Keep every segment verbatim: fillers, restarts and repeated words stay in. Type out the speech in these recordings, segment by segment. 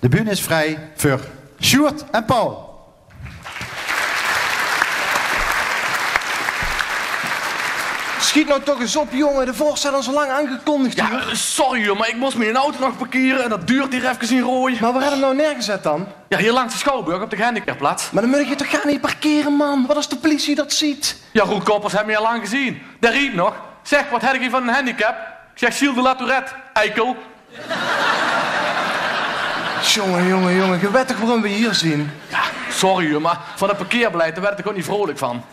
De bühne is vrij veur Sjoerd en Paul. Schiet nou toch eens op, jongen. De voorstelling is al lang aangekondigd, ja, hier. Sorry, joh, maar ik moest mijn auto nog parkeren en dat duurt hier even in Rooij. Maar waar hebben we hem nou neergezet dan? Ja, hier langs de Schouwburg op de gehandicaptplaats. Maar dan moet ik hier toch gaan niet parkeren, man. Wat als de politie dat ziet? Ja, Roel Koppers heeft mij al lang gezien. Daar riep nog: "Zeg, wat heb je van een handicap?" Ik zeg: "Gilles de la Tourette, eikel." Jongen, jongen, jongen, ge wet toch waarom we hier zien? Ja, sorry, joh, maar van het parkeerbeleid, daar werd ik ook niet vrolijk van.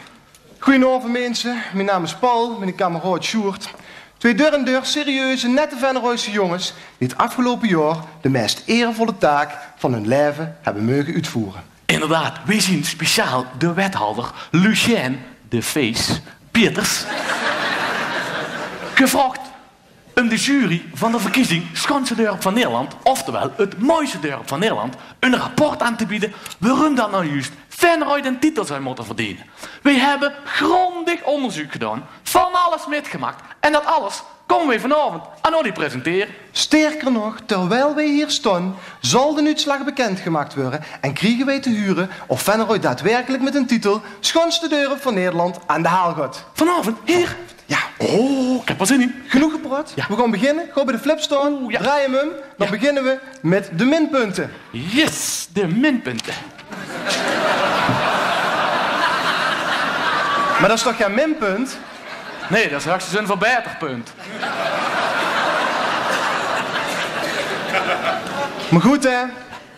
Goeienaovend, minse. Mien naam is Paul, mien kameraod Sjoerd. Twee deur en deur serieuze, nette Venrooise jonges die het afgelopen jaor de meest eervolle taak van hun leven hebben mogen uitvoeren. Inderdaad, wij zien speciaal de wethouder Lucien de Fees Pieters gevraagd um de jury van de verkiezing Schoonste Dörp van Nederland, oftewel het mooiste dorp van Nederland, een rapport aan te bieden waarom dat nou juist Venrooy den titel zou moeten verdienen. Wij hebben grondig onderzoek gedaan, van alles mitgemaakt en dat alles komen wij vanavond aan jullie presenteren. Sterker nog, terwijl wij hier staan, zal de uitslag bekendgemaakt worden en krijgen wij te huren of Venrooy daadwerkelijk met een titel Schoonste Dörp van Nederland aan de haal gaat. Vanavond, hier? Ja. Oh, ik heb er zin in. Genoeg gepraat. Ja. We gaan beginnen. Ga bij de flip staan. Oeh, ja. Draai hem om. Dan beginnen we met de minpunten. Yes, de minpunten. Maar dat is toch geen minpunt? Nee, dat is hoogstens een verbeterpunt. Maar goed, hè.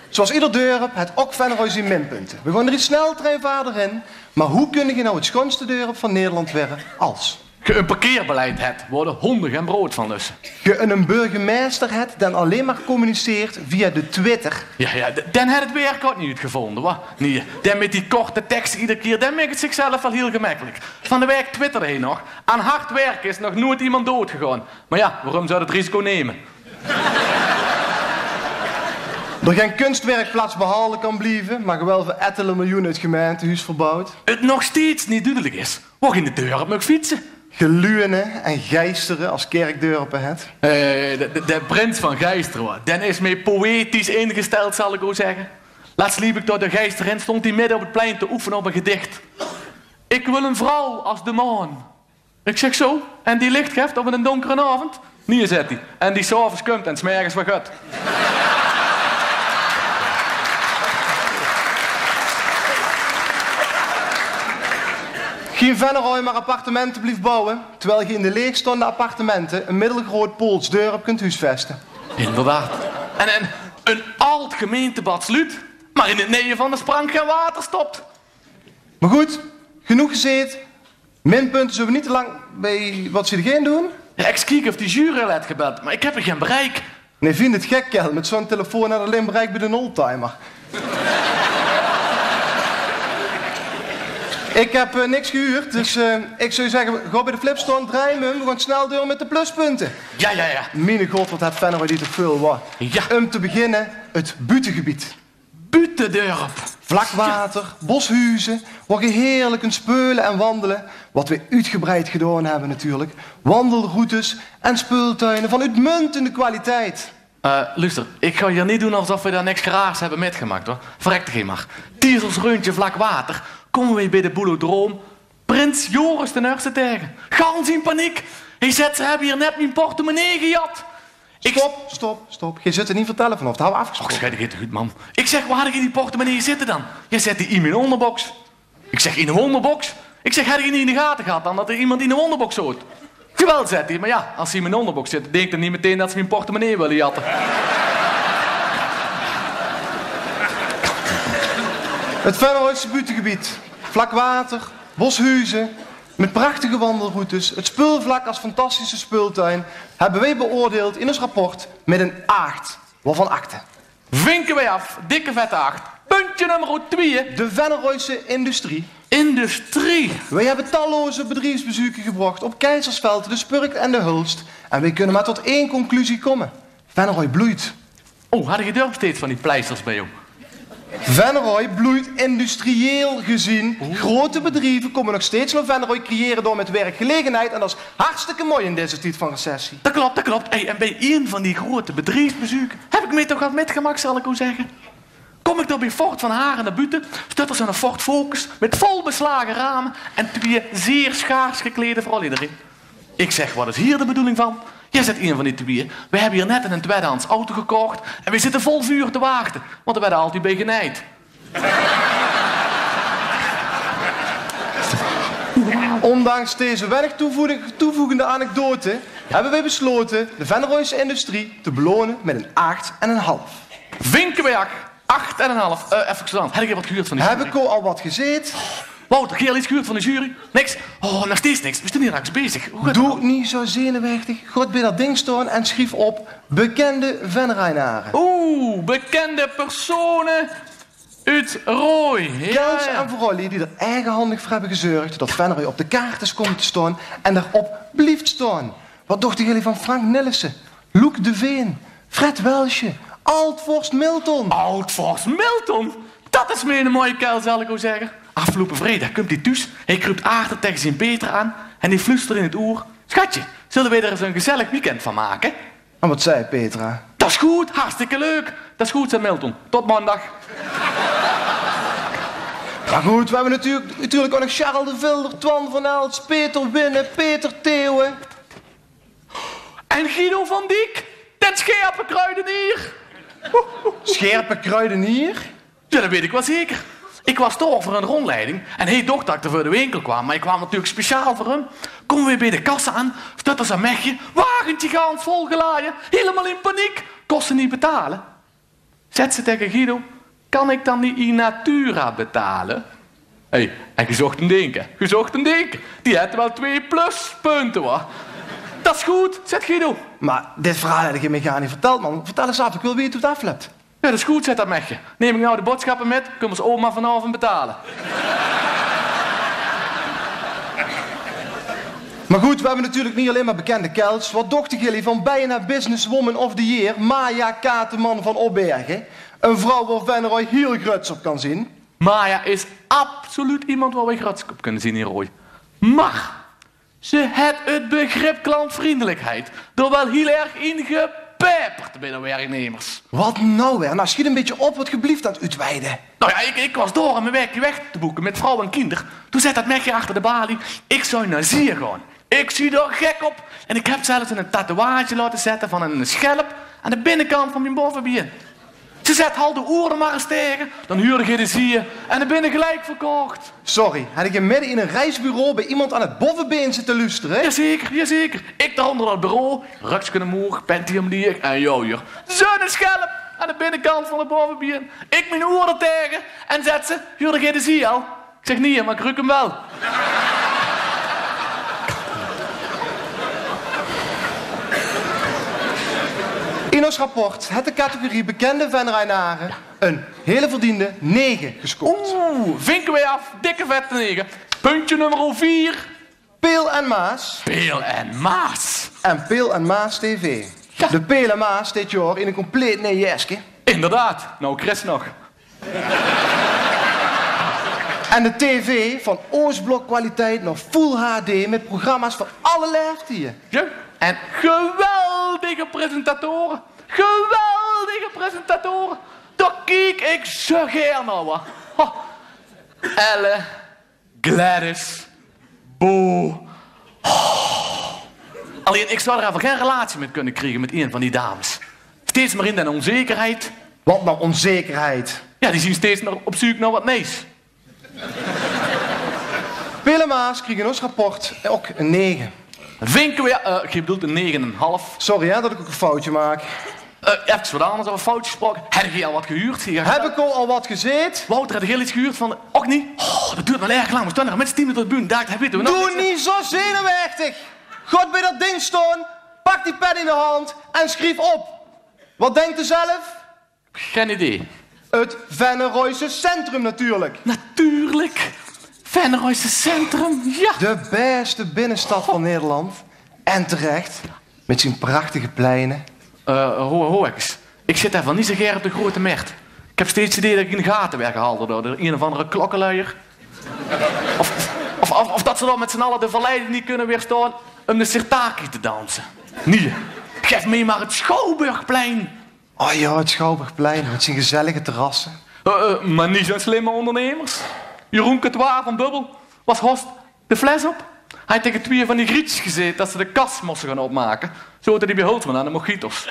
Zoals ieder dorp het ook Venrooy zien minpunten. We gaan er iets snel treinvaardig in. Maar hoe kun je nou het schoonste dorp van Nederland worden als ge een parkeerbeleid hebt waar de honden geen brood van lussen? Ge een burgemeester hebt die alleen maar communiceert via de Twitter. Ja, ja, d-, dan had het werk ook niet uitgevonden, wa? Nee, dan met die korte tekst iedere keer, dan maakt het zichzelf wel heel gemakkelijk. Van de week twitterde hij nog: "Aan hard werken is nog nooit iemand doodgegaan." Maar ja, waarom zou dat risico nemen? Door geen kunstwerkplaats behouden kan blijven, maar gewelven ettele miljoenen het gemeentehuis verbouwd. Het nog steeds niet duidelijk is waar in de deur het mag fietsen. Geluwen en geisteren als kerkdorpen het. Eh, de, de, de prins van Geisteren, hoor. Den is meer poëtisch ingesteld, zal ik ook zeggen. Laatst liep ik door de Geisteren, stond hij midden op het plein te oefenen op een gedicht. "Ik wil een vrouw als de maan." Ik zeg: "Zo, en die licht geeft op een donkere avond?" "Nee," zet hij, "en die 's avonds komt en 's mergens weer gaat." Geen Venrooy maar appartementen blijft bouwen, terwijl je in de leegstaande appartementen een middelgroot Pools dorp kunt huisvesten. Inderdaad. En, en een oud gemeentebad sluit, maar in het neje van de sprank geen water stopt. Maar goed, genoeg gezeet. Minpunten, zullen we niet te lang bij wat ze er geen doen? Ja, ik zie of die jury al heeft gebeld, maar ik heb er geen bereik. Nee, vind het gek, kel. Met zo'n telefoon had alleen bereik bij de oldtimer. Ik heb eh, niks gehuurd, dus eh, ik zou zeggen, ga bij de flip staan, draai hem om, we gaan snel door met de pluspunten. Ja, ja, ja. Mien god, wat het Venrooy die toch veel, wa? Ja. Om te beginnen, het buitengebied. Buutendörp. Vlak water, boshuizen, waar je heerlijk kunt speulen en wandelen. Wat we uitgebreid gedaan hebben natuurlijk. Wandelroutes en speeltuinen van uitmuntende kwaliteit. Eh, luister, ik ga hier niet doen alsof we daar niks raars hebben metgemaakt, hoor. Verrek toch maar. Tijdens ons rondje vlak water komen we bij de Boelodroom prins Joris den Eerste tegen. Gans in paniek. Hij zet: "Ze hebben hier net mijn portemonnee gejat." Ik... Stop, stop, stop. Ge zit er niet vertellen vanaf. Dat hadden we afgesproken. Och, schei de gitte goed, man. Ik zeg: "Waar had ik die portemonnee zitten dan?" "Jij zet die in mijn onderbox." Ik zeg: "In de onderbox?" Ik zeg: "Had ik niet in de gaten gehad dan dat er iemand in de onderbox zat?" "Jawel," zet hij, "maar ja, als ze in mijn onderbox zitten, denk ik dan niet meteen dat ze mijn portemonnee willen jatten." Het Venrooise buitengebied. Vlak water, boshuizen, met prachtige wandelroutes, het speulvlak als fantastische speultuin, hebben wij beoordeeld in ons rapport met een acht, waarvan achten. Vinken wij af, dikke vette acht. Puntje nummer twee. De Venrooise industrie. Industrie. Wij hebben talloze bedrijfsbezoeken gebracht op Keizersveld, De Spurk en De Hulst. En wij kunnen maar tot één conclusie komen. Venrooy bloeit. Oh, hadden je daar steeds van die pleisters bij, joh? Venroj bloeit industrieel gezien. Grote bedrieve kómme nog steeds nao Venroj, creëre dao mit werkgelegenheid. En dat is hartstikke mooi in deze tied van recessie. Dat klop, dat klop. Hey, en bie ein van die grote bedriefsbezuke höb ik mich toch get mitgemaak, zal ik ow zegge. Kóm ik dao bie Ford van Haren nao bute, steit dao zo'n Ford Focus mit vol beslage rame en twieë zeer schaars geklede vrouwluuj d'rin. Ik zeg: "Wat is hier de bedoeling van?" "Ja," zet ein van die twieë, "we hebbe hier net ein tweedehands auto gekocht en we zitte vol vuur te wachte, want d'r weëde altied bie genejd." Ondanks deze weinig toevoegende anekdote hebbe wij besloten de Venrojse industrie te belonen met een acht en een half. Vinken we acht. Acht en een half. Eh, effe, Suzanne, heb ik wat gehuurd van de jury? Heb ik al wat gezeet? Wouter, heb je al iets gehuurd van de jury? Niks? Oh, nog steeds niks. We staan hier langs bezig. Hoe gaat het? Doe niet zo zenuwachtig. God bij dat ding staan en schrijf op bekende Venrainaren. Oeh, bekende personen uit Rooj. Ja, kels en vrouwluuj die er eigenhandig voor hebben gezorgd dat Venroj op de kaart is komen te staan en daarop blijft staan. Wat dochten jullie van Frank Nillissen, Loek de Veen, Fred Welsje, Oud-vorst Milton? Oud-vorst Milton? Dat is weer een mooie kuil, zal ik ow zegge. Afgelopen vrijdag komt hij thuis. Hij kruipt achter tegen zijn Petra aan en hij fluistert in het oor: "Schatje, zullen wij er eens een gezellig weekend van maken?" En wat zei Petra? "Dat is goed, hartstikke leuk." "Dat is goed," zei Milton. "Tot maandag." Maar goed, we hebben natuurlijk, natuurlijk ook nog Charles de Vilder, Twan van Els, Peter Winnen, Peter Theeuwen. En Guido van Dijk, den scherpe kruidenier. Scherpe kruidenier? Ja, dat weet ik wel zeker. Ik was dao voor een rondleiding en hij docht dat ik er voor de winkel kwam, maar ik kwam natuurlijk speciaal voor hem. Komen we bij de kassa aan, stut er zo'n mechje, wagentje gans volgeladen, helemaal in paniek, kos ze niet betalen. Zet ze tegen Guido: "Kan ik dan niet in natura betalen?" Hey, en gezocht en denken, gezocht en denken. Die had wel twee pluspunten, hoor. "Dat is goed," zet Guido. Maar dit verhaal heb je mij gar niet verteld, man. Vertel eens af, ik wil weten hoe het afloopt. "Ja, dat is goed," zet dat mechje. "Neem ik nou de boodschappen met, kunnen we ze oma vanavond betalen." Maar goed, we hebben natuurlijk niet alleen maar bekende kels. Wat dochten jullie van bijna Businesswoman of the Year, Maya Kateman van Opbergen? Een vrouw waar Venroj heel gruts op kan zien. Maya is absoluut iemand waar we gruts op kunnen zien in Rooj. Maar ze het het begrip klantvriendelijkheid er wel heel erg in gepeperd bij de werknemers. Wat nou weer? Nou, schiet een beetje op, wat geblieft aan het uitweiden. Nou ja, ik, ik was dao om een weekje weg te boeken met vrouw en kinder. Toen zet dat mechje achter de balie: "Ik zou naar Zier gaan. Ik zie daar gek op. En ik heb zelfs een tatoeage laten zetten van een schelp aan de binnenkant van mijn bovenbeen." Ze zet: "Hal de oren maar eens tegen, dan huurde je de Zier en dan ben je gelijk verkocht." Sorry, had ik je midden in een reisbureau bij iemand aan het bovenbeen zitten luisteren? Jazeker, jazeker. Ik daar onder dat bureau, rukske omhoog, panty omlieg en ja, hier. Zo'n schelp aan de binnenkant van de bovenbeen. Ik mijn oren tegen en zet ze: "Huurde je de Zier al?" Ik zeg: "Nee, maar ik ruuk hem wel." In ons rapport het de categorie bekende Venrainaren een hele verdiende negen gescoord. Oeh, vinken wij af. Dikke vette negen. Puntje nummer vier. Peel en Maas. Peel en Maas. En Peel en Maas T V. Ja. De Peel en Maas dit jaar in een compleet nee jeske. Inderdaad. Nou, Chris nog. En de tv van Oostblok kwaliteit naar Full H D met programma's van alle leeftieje. Ja. En geweldige presentatoren. Geweldige presentatoren. Daar kiek ik zo gaer naar, hoor. Ho. Elle, Gladys, Bo. Oh. Alleen, ik zou er even geen relatie met kunnen krijgen met een van die dames. Steeds maar in de onzekerheid. Wat nou onzekerheid? Ja, die zien steeds maar op zoek naar wat nees. Peel en Maas kriegen in ons rapport ook een negen. Vinken we, eh, je bedoelt een negen en een half. Sorry, hè, dat ik ook een foutje maak. Eh, even wat anders, over foutjes gesproken. Heb je al wat gehuurd? Heb ik al, al wat gezeet? Wouter, heb je al iets gehuurd van... Ook niet? Oh, dat duurt wel erg lang. We staan nog met tien minuten op de bühne. Daar, dat weten we nog niet. Doe niet zo zenuwachtig. God bij dat ding staan. Pak die pen in de hand en schrijf op. Wat denkt u zelf? Geen idee. Het Venrojse Centrum natuurlijk. Natuurlijk. Venrojse Centrum, ja. De beste binnenstad van Nederland. En terecht. Met zijn prachtige pleinen. Eh, ho, ho, Ekes. Ik zit daarvan niet zo gaer op de grote mert. Ik heb steeds het idee dat ik in de gaten werd gehouden door de een of andere klokkenluier. Of, of, of, of dat ze dan met z'n allen de verleiding niet kunnen weerstaan om de sirtaki te dansen. Nee, geef mij maar het Schouwburgplein. Oh ja, het Schouwburgplein met zijn gezellige terrassen. Eh, eh, maar niet zo'n slimme ondernemers. Jeroen Courtois van Bubbel was host de fles op. Hij had tegen twee van die grietjes gezeten dat ze de kas moesten gaan opmaken. Zo hadden die bij Hulsman aan de mojitos.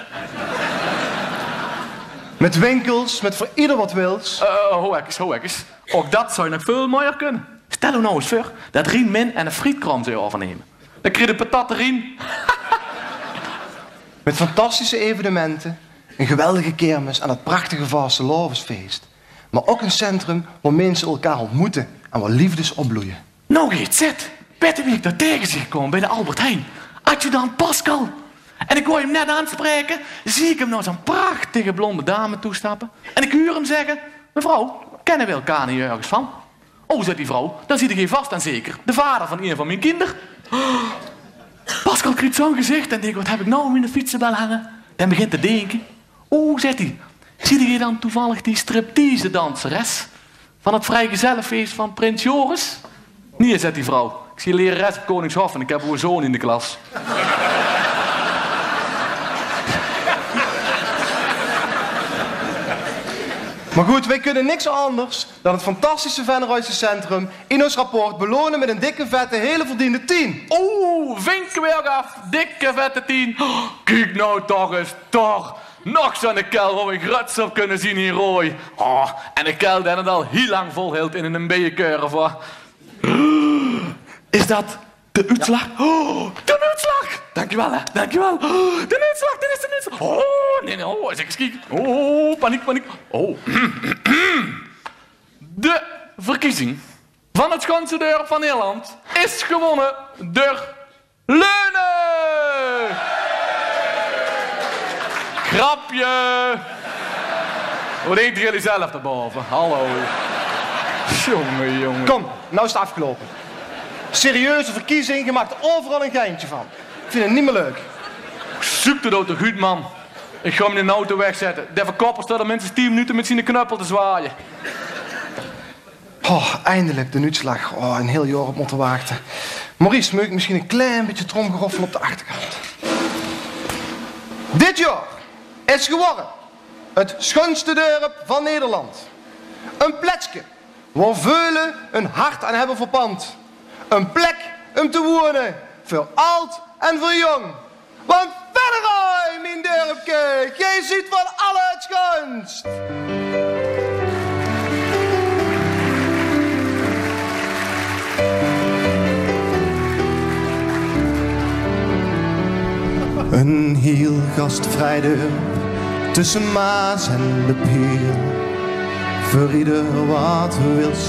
Met winkels, met voor ieder wat wils. Eh, eh, ho, ekkes, ho, ekkes. Ook dat zou nog veel mooier kunnen. Stel u nou eens voor dat Rien Min en een frietkraam zou overnemen. Dan kreeg de patat Rien. Met fantastische evenementen, een geweldige kermis en dat prachtige vastelaovesfeest. Maar ook een centrum waar mensen elkaar ontmoeten en waar liefdes opbloeien. Nou, geet zet. Weet je wie ik daar tegen zie gekomen bij de Albert Heijn? Adjudant Pascal. En ik wou hem net aanspreken, zie ik hem naar zo'n prachtige blonde dame toestappen. En ik huur hem zeggen: "Mevrouw, kennen we elkaar niet ergens van?" "Oh," zet die vrouw, "dan ziet gij vast en zeker de vader van een van mijn kinder." Pascal kriet zo'n gezicht en denkt: "Wat heb ik nou in de fietsenbel hangen?" Dan begint te denken. "Oh," zet hij, "ziet gij dan toevallig die striptease-danseres van het vrijgezellenfeest van prins Joris?" "Nee," zet die vrouw, "ik zie lerares op Koningshof en ik heb uw zoon in de klas." Maar goed, wij kunnen niks anders dan het fantastische Venrooise centrum in ons rapport belonen met een dikke vette hele verdiende tien. Oeh, vinken we ook af. Dikke vette tien. Kiek nou toch eens, toch. Nog zo'n kel waar we gruts op kunnen zien in Rooi. Oh, en een kel die het al heel lang volhield in een bijenkorf, hoor. Is dat de uitslag? Oh, de uitslag! Dankjewel, hè, dankjewel. Oh, de uitslag, dit is de uitslag. Oh, nee, nee, oh, is ik eens kiek. Oh, paniek, paniek. Oh. De verkiezing van het schoonste dorp van Nederland is gewonnen door Leune! Grapje! Wat denkt jullie zelf daarboven? Hallo. Jongen, jongen. Kom, nou is het afgelopen. Serieuze verkiezing, je maakt overal een geintje van. Ik vind het niet meer leuk. Zoek het ook toch goed, man. Ik ga hem in de auto wegzetten. De verkoper staat er minstens tien minuten met zijn knuppel te zwaaien. Oh, eindelijk de uitslag. Oh, een heel jaar op moeten wachten. Maurice, mag ik misschien een klein beetje tromgeroffel op de achtergrond? Dit jaar is geworden het schoonste dorp van Nederland. Een plekske waar velen hun hart aan hebben verpand. Een plek om te wonen, voor oud en voor jong. Want Venrooy, mijn dorpke, gij ziet van alle het schoonst. Een heel gastvrij dorp tussen Maas en de Peel. Voor ieder wat wils,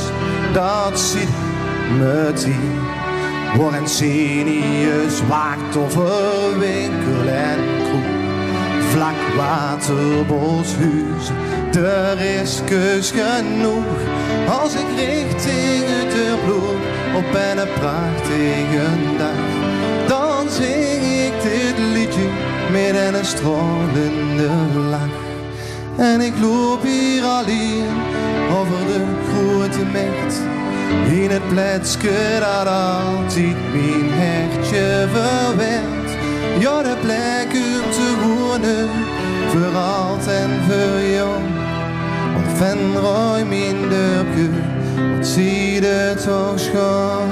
dat ziet meteen. Waar een zenius waakt of een winkel en kroeg. Vlak waterboshuizen, er is keus genoeg. Als ik richting het dorp loop op een prachtige dag, dan zing ik dit liedje met een stralende lach. En ik loop hier alleen over de grote mecht, in het plekske dat altijd mijn hertje verwend. Ja, de plek om te wonen, voor oud en voor jong. Want Venrooy, mijn dorpke, wat ziet het toch schoon.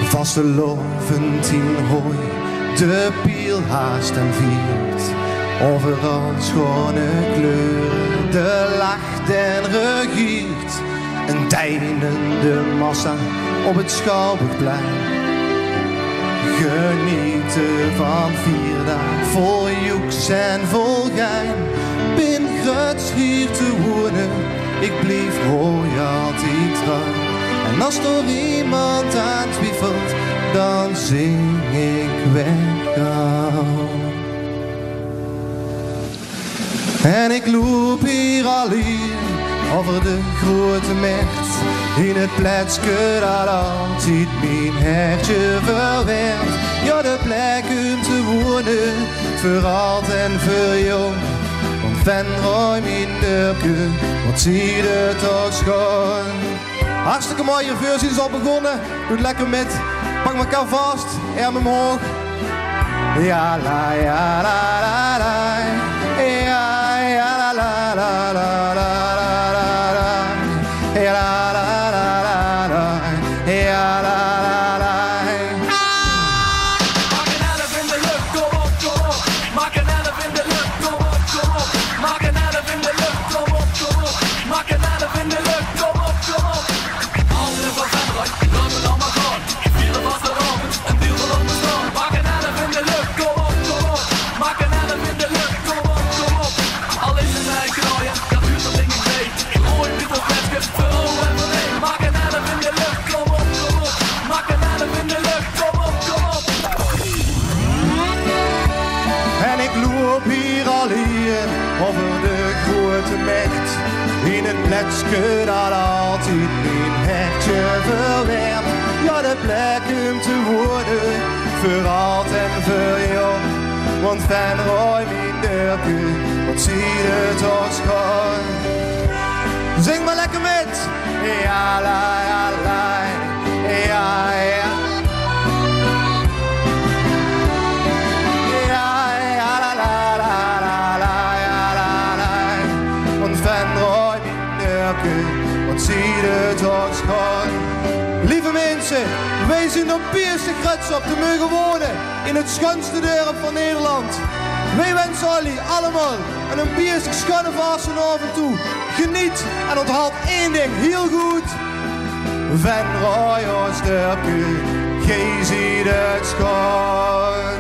Vastelaovend in Rooi, de piel haast en viert. Overal schone kleuren, de lach den regeert. Een deinende massa op het Schouwburgplein. Genieten van vier daag vol joeks en vol gein. Bin gruts hier te wonen, ik blief Rooi altijd trouw. En als er iemand aan twiefelt, dan zing ik weg jou. En ik loop hier alleen Euver de groeate mert, in 't pletske dat altied mien hertje verwermt. Jao, de plek um te woeane, veur altied en veur jóng. Want Venray, mien dörpke, wat ziet 't toch schoon. Hartstikke mooi, hie veur zien ze al begós. Doot lekker mit. Pak mekaar vas, erm umhoog. Jao, la, jao, la, la, la. Jao, jao, la, la, la. Jao, la, la, la, la. Jao, la, la, la. Maak 'n elf in de lucht, kom op, kom op. Maak 'n elf in de lucht, kom op, kom op. Maak 'n elf in de lucht, kom op, kom op. Maak 'n elf in de lucht, kom op, kom op. Al die van Venray, laot 't allemaol gaon. Vier de vastelaovend, 'n deel van ós bestaon. Maak 'n elf in de lucht, kom op, kom op. Maak 'n elf in de lucht, kom op, kom op. Al is 't mei knaaie, dat huurt d'r dink ik bie. Roead mit 't pletske, veur ow en veur mej. Maak 'n elf in de lucht, kom op, kom op. Maak 'n elf in de lucht, kom op, kom op. En ik loop hie allein euver de groeate mert, in 't pletske dat altied mien hertje verwermt. Jao, de plek um te woeane, veur altied en veur jóng. Want Venray, mien dörpke, wat ziet 't toch schoon. Zing maar lekker mit. Jao, la, jao, la. Jao, jao. Jao, jao, la, la, la, la, la, jao, la, la. Want Venray, mien dörpke, wat ziet 't toch schoon. Lieve minse, weej zien d'r piers te gruuets op te moge woeane in 't schoonste dörp van Nederland. Weej wense ollie allemaol 'n piers schoone vastelaovend toe. Geneet en onthaal ein ding hiel good. Venray, ós dörpke, geej ziet 't schoon.